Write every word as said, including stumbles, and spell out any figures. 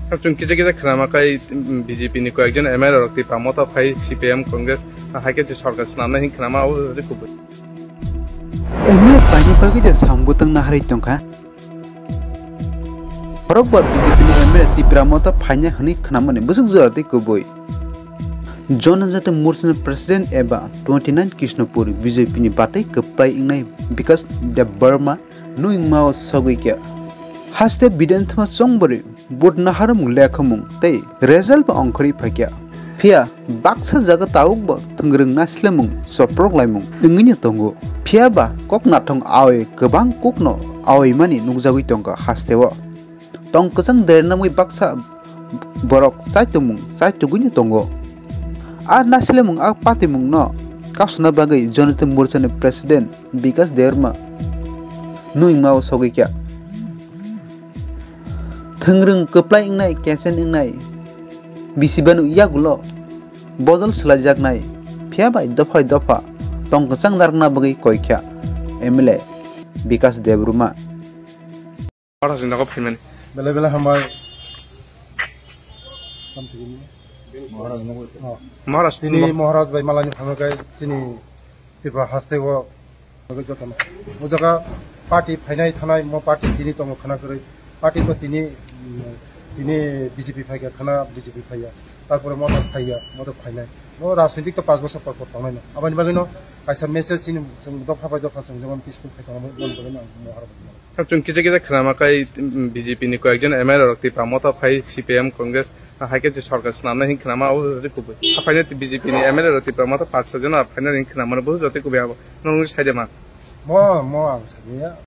Chwng kisa kisa khwnama kai, mm, B J P ni koyekjon M L A rok Tipra Motha phai C P I M Congress, ah, hai khe je sorkar swnamnai hin khwnama abo jodi kubui. M L A paini bagwi je samung bwtwng naharwi tongkha. Borok ba B J P ni M L A Tipra Motha phaina hwnwi khwnamani bwswk jora tei kubui. Jonajati Morcha ni President eba twenty nine Krishnapur B J P ni batwi kwplai wngnai Bikash Debbarma nwngmao sogwi kha. Haste Bidhan Thuma chongborwi vote naharmung lekhamung tei result bo ongkhorwi phaikha. Phiya baksa jaga tabukbo thwngrwng naislemung choprok laimung wngwino tongo. Phiya ba kok nathong awi kwbang kokno awimani nukjagwi tongkha hasteo. Tong kwchang dernamwi baksa borok chaitokmung chaitugwino tongo. A naislemung a patimungno kasuna bagwi Jonajati Morcha ni President Bikash Debbarma nwngmao sogwi kha. Thwngrwng kwplai wngnai, kechen wngnai, bisi banu yagulo bodol swlaijaknai, phiya bai dopha dopha tong kwchang narwkna bagwi koi kha M L A Bikash Debbarma. Maharaj ni nogo phaimani. Belai belai hambai. Maharaj ni nogo. Oh. Maharaj ni Tini nogo. Maharaj bai malani phaimani kai chini Tripura haste o jotono. O jaga party phainai thanai mo party tini tongo khana kwrwi. Party to tini, mm, tini B J P phaikha khana B J P phaiya. Tarpore motor phaiya, motor phainai. No rajnitik to panch bosor por por tongnai no. Aboni bagwi no kaisa message chini chwng dopha bai dopha chwng jemon peaceful khai tongo, aboni bagwi no ang mo harap. Chwng kisa kisa khwnama kai, mm, B J P ni koyekjon M L A rok Tipra Motha phai C P I M Congress, ah, hai khe je sorkar swnamnai hin khwnama abo jodi kubui. Aphaina B J P ni M L A rok Tipra Motha panch soi jon aphaina hin khwnama no bo jodi kubui abo. Nong sai de ma. Mo, mo ang sani ya.